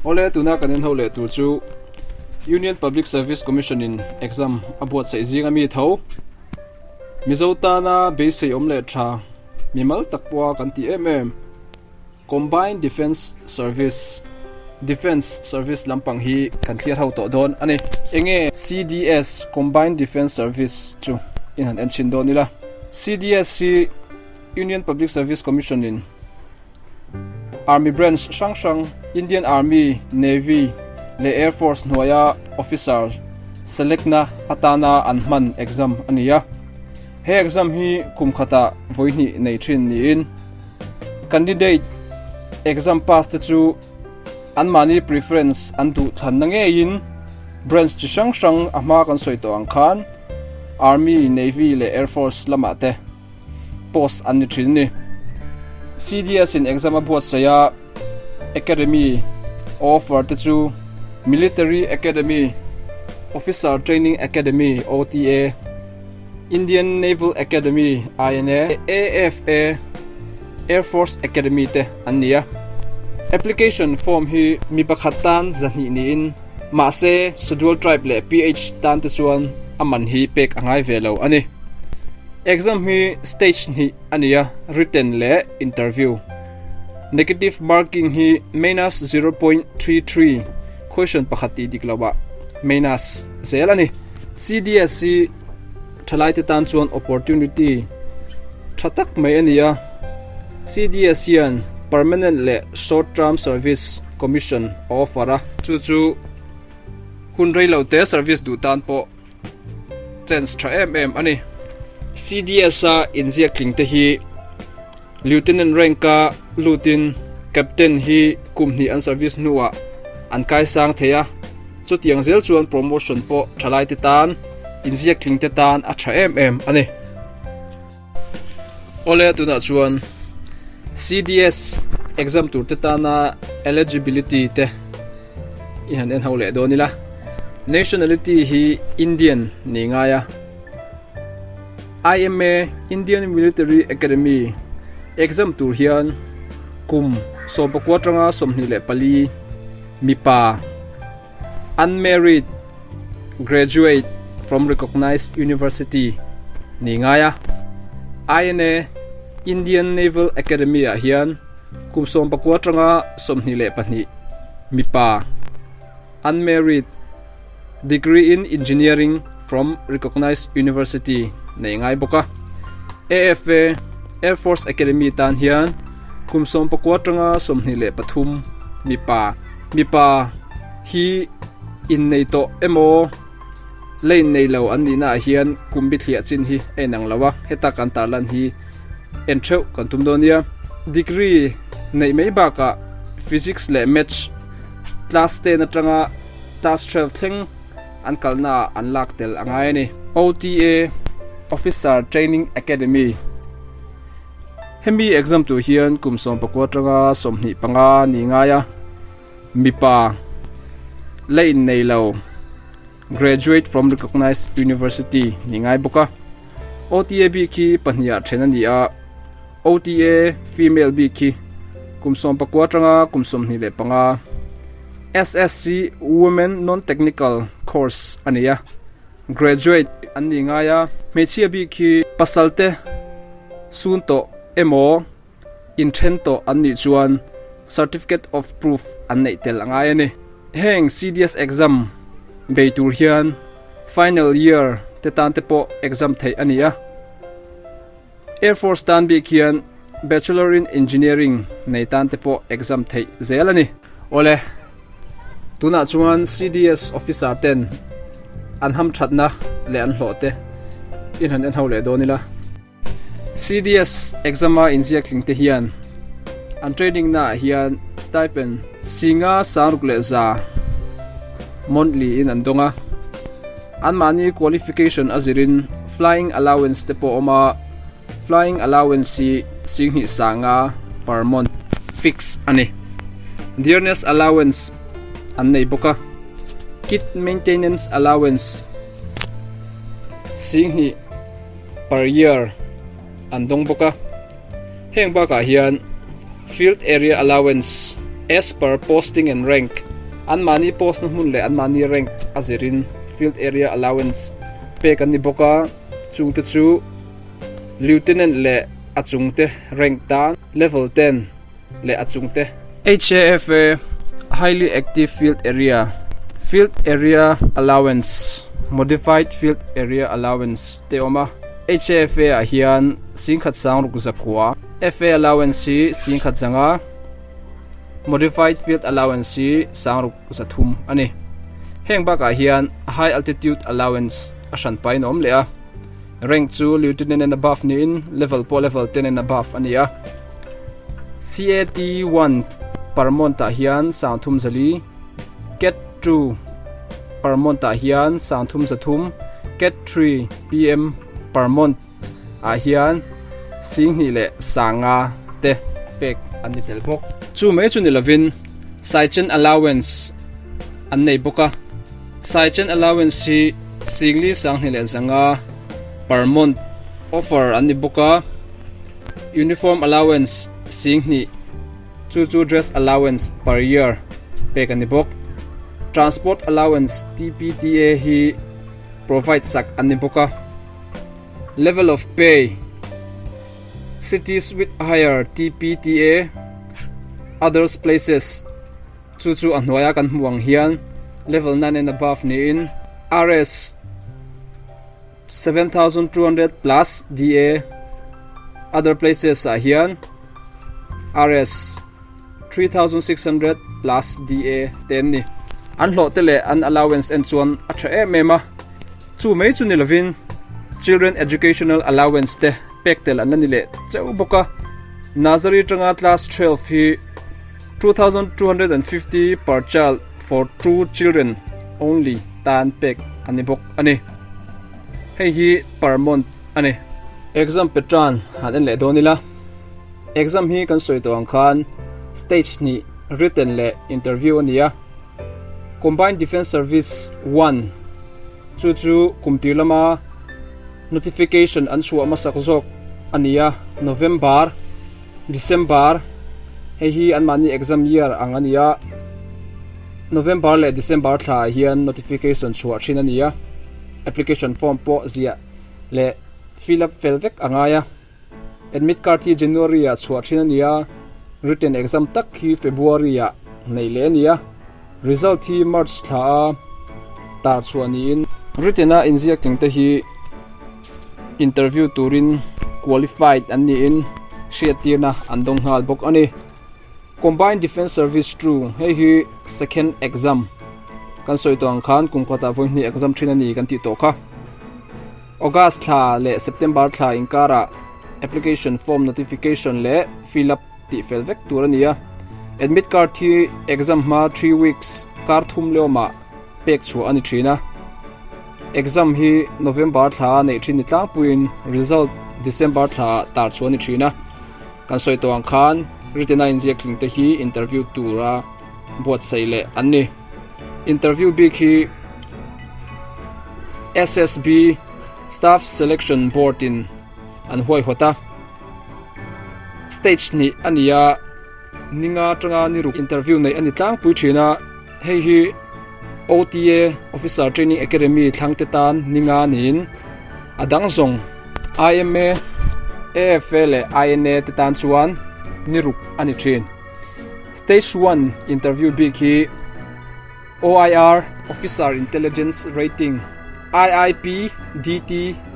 Awle tuna kan en ho leh tur chu Union Public Service Commission in exam a buatsaih zing ami tho. Mizo tana beisei awm leh tha mimal tak pawha kan tih em em Combined Defence Service, Defence Service lampang hi kan thlir ho tawh dawn a ni. Enge CDS, Combined Defence Service, chu in han en chhin dawn ila. CDS hi Union Public Service Commission in Army branch hrang hrang, Indian Army, Navy leh Air Force hnuaia officer select na atana an hman exam a ni a. He exam hi kum khatah vawi hnih nei thin niin candidate exam pass te chu anmahni preference an duh thlanna ngeiin branch chi hrang hrang a hma kan sawi tawh ang khan Army, Navy leh Air Force lamah te post an ni thin a ni. CDS in exam a buatsaih a, Academy offer te chu Military Academy, Officer Training Academy, OTA, Indian Naval Academy, INA, AFA, Air Force Academy te an ni a. Application form hi mi pakhat tan zahnih niin mahse Scheduled Tribe leh PH tan te chuan a man hi pek a ngai ve lo a ni. Exam hi stage hnih a ni a, written leh interview. Negative marking hi minus 0.33 question pakhat tih dik loh ah minus zel a ni. CDS hi thalaite tan chuan opportunity tha tak mai a ni a. CDS hian permanent leh short term service commission a offer a. Chu chu hun reilote service duh tan pawh chance tha em em a ni. CDS a inziak tling te hi Lieutenant rank a lutin Captain hi kum hnih an service hnuah an kai sang thei a, chutiang zel chuan promotion pawh thalai te tan inziak tling te tan a tha em em a ni. Awle tunah chuan CDS exam tur te tana eligibility te i han en ho leh dawn ila. Nationality hi Indian ni ngai a. IMA, Indian Military Academy, exam tur hian kum 14 atanga 24 mipa unmarried graduate from recognized university ni ngai a. INA, Indian Naval Academy ah hian kum 19 atanga 22 mipa unmarried degree in engineering from recognized university nei ngai bawk a. AFA, Air Force Academy tan hian kum 19 atanga 23 mipa mipa hi innei tawh emaw la innei lo an nihna ah hian kum bithliah chin hi a inang lo a, heta kan tarlan hi en theuh kan tum dawn nia. Degree neih mai bakah Physics leh Maths class 10 atanga class 12 thleng an kalna ah an lak tel a ngai a ni. OTA, Officer Training Academy, Hemi exam tur hian kum 14 atanga 25 ni ngai a. Mipa la innei lo, graduate from recognized university ni ngai bawk a. OTA bik hi pahniha then a ni a, OTA female bik hi kum 14 atanga kum 25 SSC Women Non-Technical Course a ni a, graduate an ni ngai a. Hmeichhia bik hi pasalte sun tawh emaw inthen tawh an nih chuan Certificate of Proof an neih tel a ngai a ni. Heng CDS exam bei tur hian final year te tan te pawh exam theih a ni a. Air Force tan bik hian Bachelor in Engineering nei tan te pawh exam theih zel a ni. Awle, tunah chuan CDS officer ten an hamthatna leh an hlawh te in han en ho leh dawn ila. CDS exam a inziak tling te hian an training na ah hian stipend singa sangruk leh za monthly in an dawng a, anmahni qualification a zirin flying allowance te pawh a awm a, flying allowance hi singhnih sanga per month fix a ni. Dearness allowance an nei bawk a, kit maintenance allowance singhnih. per year an dawng bawk a, heng bakah hian field area allowance as per posting and rank. Anmahni post na hmun leh anmahni rank a zirin Field Area Allowance pek an ni bawk a, chungte chu Lieutenant leh a chungte rank tan Level 10 leh a chungte. HAFA, Highly Active Field Area, Field Area Allowance, Modified Field Area Allowance te awm a. HAFA ah hian singkhat sang ruk zakua, FA Allowance hi singkhat zanga, Modified Field Allowance hi sang ruk zathum a ni. Heng bakah hian High Altitude Allowance a hran pahin a awm leh a. Rank chu Lieutenant and above niin level pawh level 10 and above a ni a. CAT 1 per month ah hian sangthum zali, CAT 2 per month ah hian sangthum zathum, CAT 3 PM per month ah hian singhnih leh sanga te pek an ni tel bawk. Chu mai chu ni lovin Saichen allowance an nei bawk a. Saichen allowance hi singli sanghnih leh zanga per month offer an ni bawk a. Uniform allowance singhnih chu chu dress allowance per year pek an ni bawk. Transport allowance TPTA hi provide sak an ni bawk a. Level of pay Cities with higher TPTA Others places Chu chu a hnuaia kan hmuh ang hian level 9 and above niin Rs 7200 plus DA other places ah hian Rs 3600 plus DA te an ni. An hlawh te leh an allowance en chuan a tha em em a, chu mai chu ni lovin children educational allowance te pek tel an la ni leh cheu bawk a. Nursery atanga class 12 hi 2250 per child for two children only tan pek a ni bawk a ni. Hei hi per month a ni. Exam pattern han en leh dawn ila. Exam hi kan sawi tawh ang khan stage hnih written leh interview a ni a. Combined Defence Service 1 chu chu kum tir lama notification an chhuah hmasak zawk a ni a, November, December hei hi anmahni exam year ang a ni a, November leh December thla ah hian notification chhuah thin a ni a, application form pawh ziah leh fill up fel vek a ngai a, admit card hi January ah chhuah thin a ni a, written exam tak hi February ah neih leh a ni a, result hi March thla a tar chhuah niin written a inziak ting te hi. Interview turin qualified an niin hriattirna an dawng nghal bawk a ni. Combined Defence Service 2 hei hi second exam kan sawi tawh ang khan kum khatah vawi hnih exam thin a ni kan tih tawh kha. August thla leh September thla inkarah application form notification leh fill up tih fel vek tur a ni a. Admit card hi exam hma 3 weeks kar thum lawmah pek chhuah a ni thin a. Exam hi November thla a neih thin ni tlangpuiin result December thla ah tar chhuah a ni thin a. Kan sawi tawh ang khan written a inziak tling te hi interview tura buatsaih leh an ni. Interview bik hi SSB Staff Selection Board in an huaihawt a. Stage hnih a ni a, ninga atanga ni ruk interview neih a ni tlangpui thin a. Hei hi OTA, Officer Training Academy, thlangte tan ninga niin a dang zawng IMA, AFA leh INA te tan chuan ni ruk a ni thin. Stage 1 interview bik hi OIR, Officer Intelligence Rating, IIP, DT,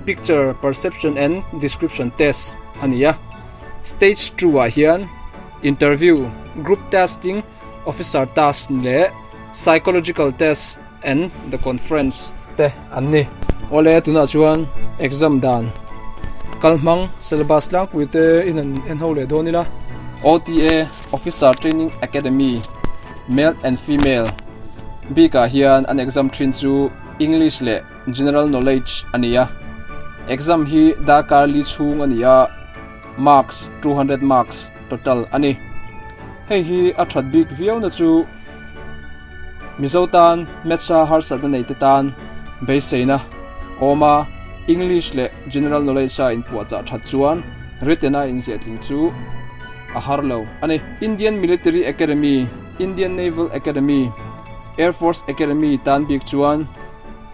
Picture Perception and Description Test a ni a. Stage 2 ah hian interview, group testing, Officer task leh Psychological test and the conference te an ni. Awle tunah chuan exam dan kal hmang syllabus tlangpui te in an en ho leh dawn ila. OTA, Officer Training Academy, Male and Female bikah hian an exam thin chu English leh General Knowledge a ni a. Exam hi darkar li chhung a ni a, marks 200 marks total a ni. Hei hi a that bik viau na chu Mizo tan Maths a harsatna nei te tan beiseina awm a, English leh General Knowledge a inpuahchah that chuan written a inziah tling chu a har lo a ni. Indian Military Academy, Indian Naval Academy. Air Force Academy tan bik chuan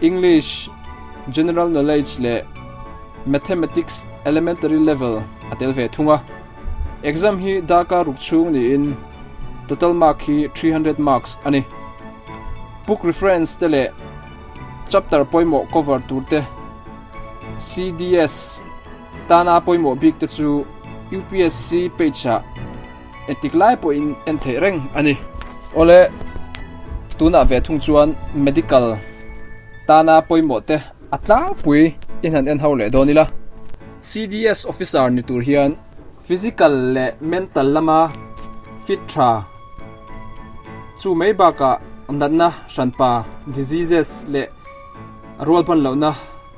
English, General Knowledge leh Mathematics Elementary Level a tel ve thung a. Exam hi darkar ruk chhung niin total mark hi 300 marks a ni. Book reference te leh chapter pawimawh cover tur te CDS tana pawimawh bik te chu UPSC page ah Engtik lai pawhin en theih reng a ni. Awle, tunah ve thung chuan medical tana pawimawh te a tlangpui in han en ho leh dawn ila. CDS officer ni tur hian physical leh mental lama fit tha chu mai bakah natna hranpa, diseases, leh rualban lohna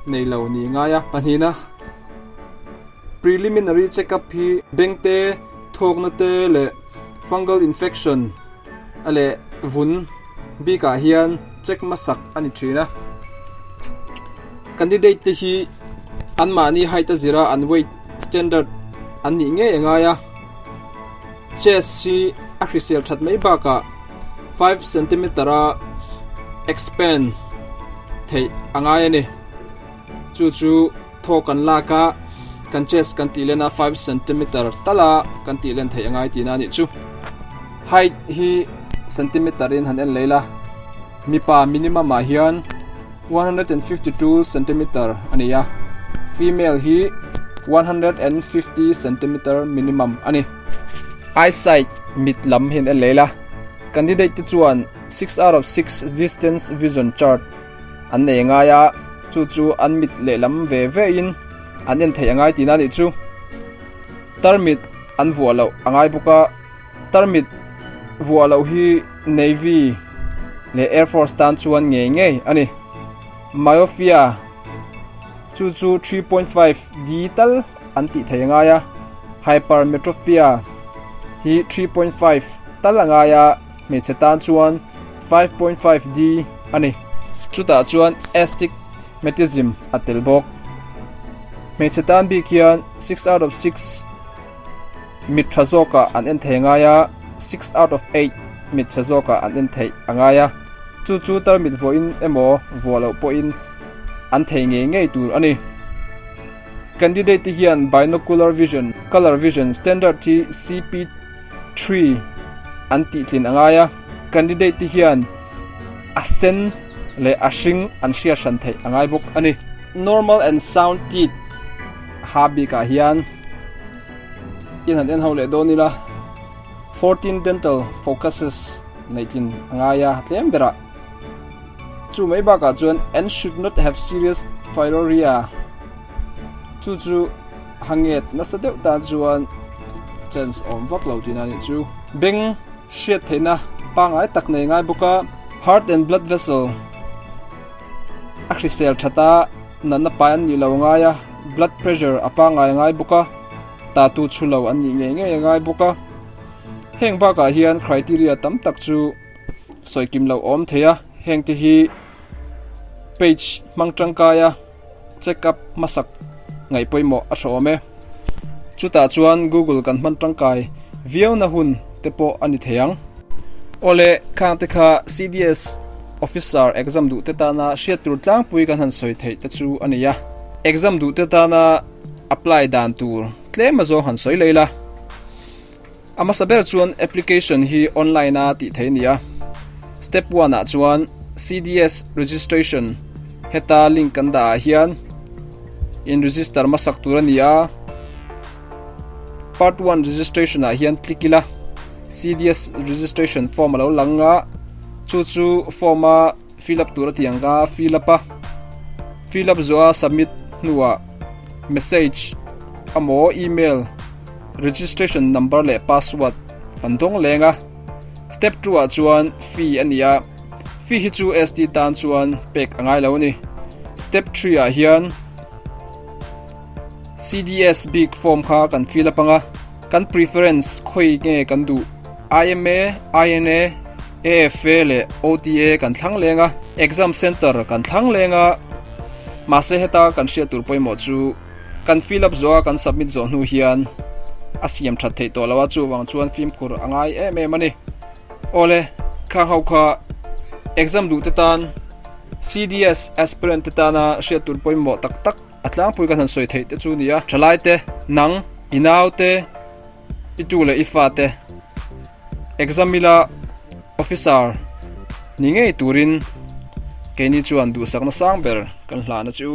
nei lo ni ngai a. Pahnihna. Preliminary check-up hi beng te, thawkna te leh fungal infection a leh vun bikah hian check hmasak a ni thin a. Candidate te hi anmahni height a zira an weight standard an nih ngei a ngai a. Chest hi a hrisel that mai bakah 5 cm a expand theih a ngai a ni. Chu chu. Thaw kan lak a, kan chest kan tih len a 5 centimeter tal a kan tih len theih a ngai tihna a nih chu. Height hi centimeter in han en lei la, mipa minimum ah hian 152 centimeter a ni a, female hi 150 centimeter minimum a ni. Eyesight mit lam hi an en lei la, candidate te chuan 6 out of 6 distance vision chart An nei ngai a, chu chu an mit lehlam ve ve in an en theih a ngai tihna a nih chu. Tarmit an vuah loh a ngai bawk a, tarmit vuah loh hi Navy leh Air Force tan chuan ngei ngei a ni. Myopia chu chu 3.5 D tal an tih theih a ngai a, Hypermetropia hi 3.5 tal a ngai a, hmeichhe tan chuan 5.5 D a ni. Chutah chuan astigmatism a tel bawk. Hmeichhe tan bik hian 6 out of 6 mit tha zawkah an en thei ngai a, 6 out of 8 mit chhe zawkah an en theih a ngai a. Chu chu tarmit vuahin emaw vuah loh pawhin an thei ngei ngei tur a ni. Candidate te hian binocular vision, colour vision standard hi CP 3 an tihtlin a ngai a, candidate te hian a sen leh a hring an hriat hran theih a ngai bawk a ni. Normal and sound teeth ha bikah hian in han en ho leh dawn ila 14 dental focuses neihtlin a ngai a tlem berah chu mai bakah chuan and should not have serious pyorrhea chu chu Hanget nasa deuh tan chuan chance awm vak lo tihna anih chu. Beng hriat theihna pangngai tak nei ngai bawk a, heart and blood vessel a hrisel that a, natna pai an nih lo ngai a, blood pressure a pangngai ngai bawk a, tatu chhu lo an nih ngei ngei a ngai bawk a. Heng bakah hian criteria tam tak chu sawi kim loh awm thei a, hengte hi page hmang tangkai a. Check up hmasak ngaih pawimawh a hrawm e. Chutah chuan Google kan hman tangkai viauna hun te pawh a ni thei ang. Awle, khang te kha CDS Officer exam duh te tana hriat tur tlangpui kan han sawi theih te chu a ni a. Exam duh te tana apply dan tur tlem a zawng han sawi lei la. A hmasa ber chuan application hi online a tih theih a ni a, step one ah chuan CDS registration heta link kan dah ah hian in register hmasak tur a ni a, part one registration ah hian click ila CDS registration form a lo lang a, chu chu form a fill up tur a ti ang a fill up a, fill up zawh a submit hnuah message emaw email. Registration number leh password kan dawng leng a, step 2 ah chuan fee a ni a, fee hi chu ST tan chuan pek a ngai lo a ni. Step 3 ah hian CDS bik form kha kan fill up anga, kan preference khawi nge kan duh IMA, INA, AFA leh OTA kan thlang leng a, exam center kan thlang leng a, mahse heta kan hriat tur pawimawh chu Kan fill up zawh a kan submit zawh hnu hian a siam that theih tawh lo a, chuvang chuan fimkhur a ngai em em a ni. Awle, khang ho kha Exam duh te tan CDS aspirant te tana hriat tur pawimawh tak tak a tlangpui kan han sawi theih te chu nia. Thalai te, nang, i nau te, i tu leh i fa te exam ila officer ni ngei turin keini chuan duhsakna sang ber kan hlahna chu.